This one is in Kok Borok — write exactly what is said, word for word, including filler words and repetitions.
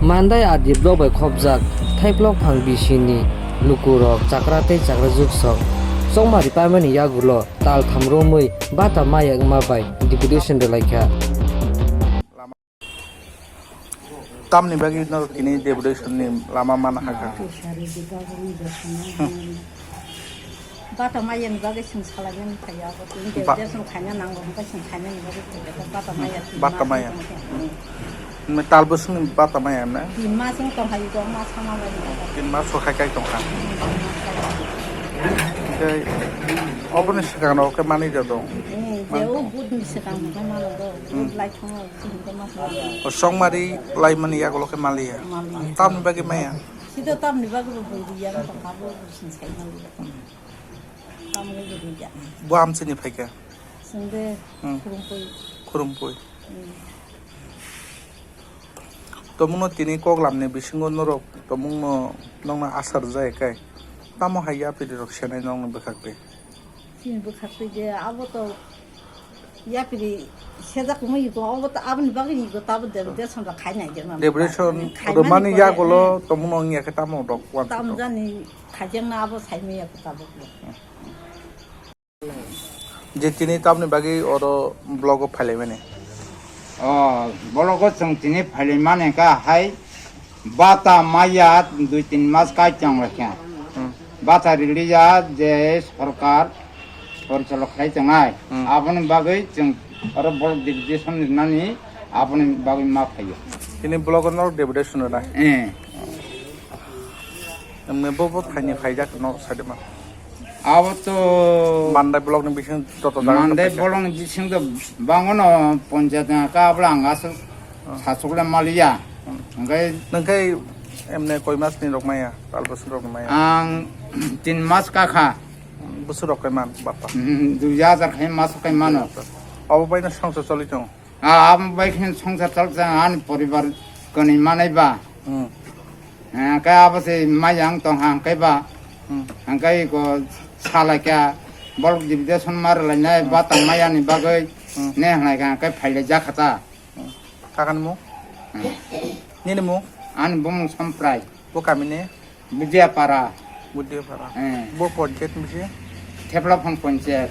Mandai R D block bai khopjak Thaiplok phang bisini lukurok chakra tei chakrajwk sok chongmari paimani yagulo tal tham romwi bata maya wngma bai deputation rwlaikha. Tamni bagwi norok tini deputation ni lama mana hakha? Bata maya ni bagwi chwng salainani phaiya, abo tini ba- deputation khaina nango, hwnkhe chwng khainani bagwi phaiya, bata maya tini bata maya. Talbwswkni bata maya na? Tin mas wng tongkha, iko ma sama bai. Tin mas so khai khai tongkha. Tei oboni swkang rok khe manwi da dong. Hmm, je o budni swkang hwnkhe mano do. Hmm. Bud lai thongo, chini khe ma sama. O songmari lai mani yagulo khe maliya. Maliya. Tamni bagwi maya? Sida tamni bagwi bo bui ya, tongkha bo sin sai maliya. Tamni bagwi ya. Bo amchini phaikha? Chwng de Hmm. Khurumkhui. Khurumkhui. Hmm. Tomungno tini koklamni bisingo norok tomungno nokno asar jai kai. Tamo hai yapiri rok senai nokni bwkhak twi? Chini bwkhak twi je abo to yapiri sejak wngwi iko, abo to aboni bagwi iko, tabo de, de sonda khai nai de ma. Deputation khaimani rwmani pore, yagulo hmm. Tomungno wngya khe tamo rok uansukha? Tamo jani khaijakna abo saimaya khe tabuk. Je tini tamni bagwi oro blogo phailaimani? O blogo chwng tini phailaimani kha hai bata maya dui tin mas kai chang lakha. Hmm. Bata riliya je sorkar porichalok khlai tongnai. Hmm. Aboni bagwi chwng oro block deputation rinani aboni bagwi ma phaio. Tini blogo norok deputation rwnai? Eh. Emne bo bo thaini phaijak no sadima. Abo to Mandai block ni bising joto jaga Mandai to block ni bising to bangono ponjat ka abla ang asuk Oh. Sachukle maliya. Hmm. Hingke Nang khe emne koi mas ni rok maya, tal bosor rok maya? Ang tin mas kakha. Bosor rok koi man, bata. Hmm, dui hajar khai mas kai mano. Abo bai no songsa choli tongo? Ah, abo bai khe songsa chol cha ani poribar kani manai ba. Hmm. Eh, khe abo se maya ang tong hang kai ba. Hmm. Hang kai ko salai kya bolok deputation mar lai nai Hmm. Bata maya ni bagoi Hmm. Ne hwnai kha, hang kai phai le jakha ta. Hmm. Kakan mo? Hmm. Nini mo? Ani bumung Somprai. Bo kami ni? Budiapara. Budiapara. Eh. Bo ponchayat misi? Theplaphan ponchayat.